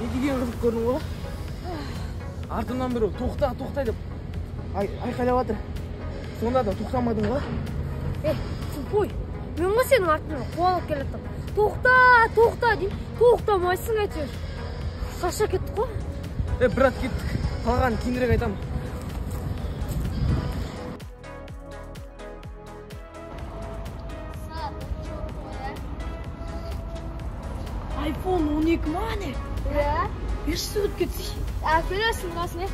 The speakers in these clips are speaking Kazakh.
Не деген қызық көрдің ғой? Артымнан біреу тоқта, тоқта деп айқайлап жатыр. Сонда да тоқтамадың ғой? Ей, тупой, мен ғой сенің артыңнан қуалап келе жатырмын. Тоқта, тоқта деймін, тоқтамайсың әйтеуір. Шаршап кеттік қой. Ей, брат, кеттік. Қалғанын кейінірек айтамын. Айфон 12 ма не? Иә. Берші суретке кетсей. Әкелесің, рас не?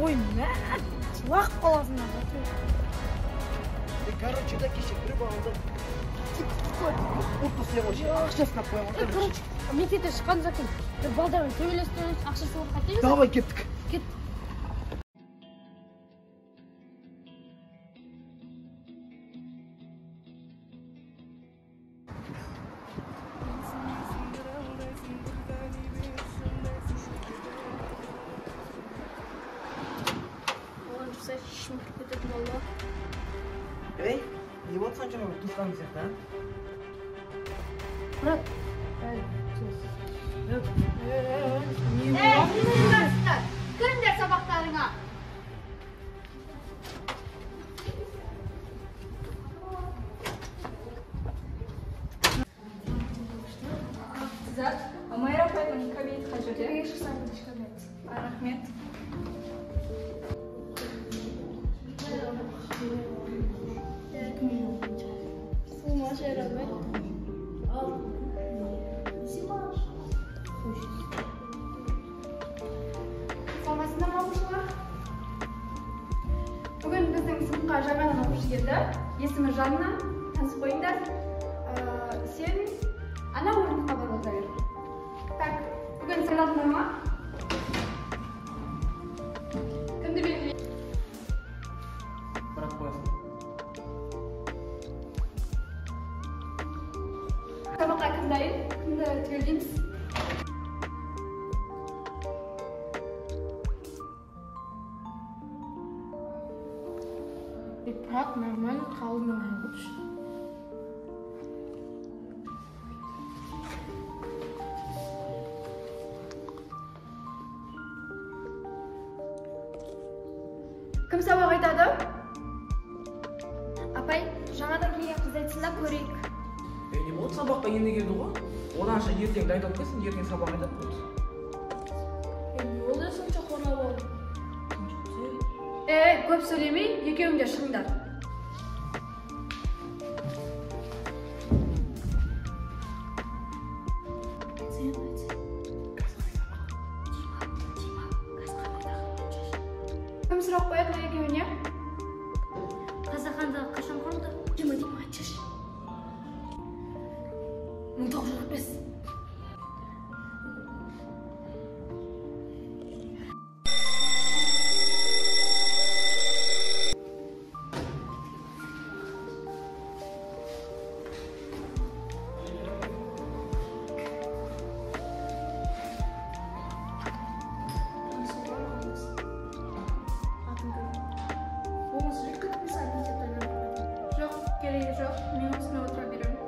Ой, мә, лағып қаласың ана. Короче, да кеше бір балды ақшасын алып қоямын. Короче, мектептен шыққан соң бір балдармен төбелесіп, ақшасын алып қайтеміз. Давай, кеттік. Кеттік. Ей, не болды соншама туысқаның сияқты, а? Брат, кіріңдер сабақтарыңа. Қыздар, Майра апайдың кабинеті қай жерде? Рахмет. Саламатсыздар ма, оқушылар? Бүгін біздің сыныпқа жаңадан оқушы келді. Есімі Жанна. Танысып қойыңдар. Сен ана орындыққа барып отыра бер. Так, бүгін сайландыңдар ма? Кімді белгілеймін? Брат, қоясың. Сабаққа кім дайын? Кімді түгелдейміз? Брат, нормально қалдың ғой. Кім сабақ айтады? Апай, жаңадан келген қыз айтсын да көрейік. Ей, не болды, сабаққа енді келді ғой. Оданша ертең дайындалып келсін, ертең сабақ айтады болды. Ей, не болды сонша қорлап алдың? Ей, көп сөйлемей, екеуің де шығыңдар. Кім сұрақ қояды мына екеуіне? Қазақ хандығы қашан құрылды? Дима, Дима, айтшы. 1945. Жоқ, керегі жоқ, мен осында отыра беремін.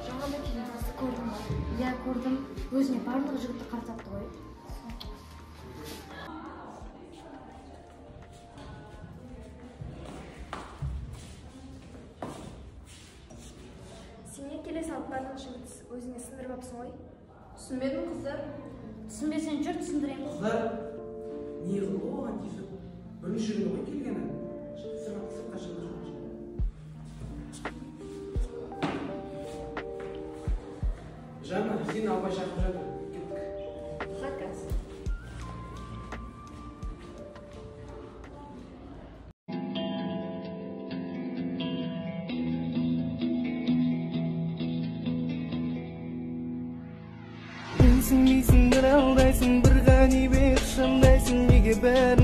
Жаңадан келген қызды көрдің ба? Иә, көрдім. Өзіне барлық жігітті қаратапты ғой. Сен не келе салып барлық жігіт өзіңе сындырып апсың ғой? Түсінбедім, қыздар. Түсінбесең жүр, түсіндіремін. Қыздар, не қылды оған тиісіп? Бірінші күні ғой келгені. Сыртқа шығып. Жанна, сені апай шақырып жатыр. Кеттік. Заказ. Менсінбейсің, бір алдайсың, бір ғанибет шындайсың, неге бәрін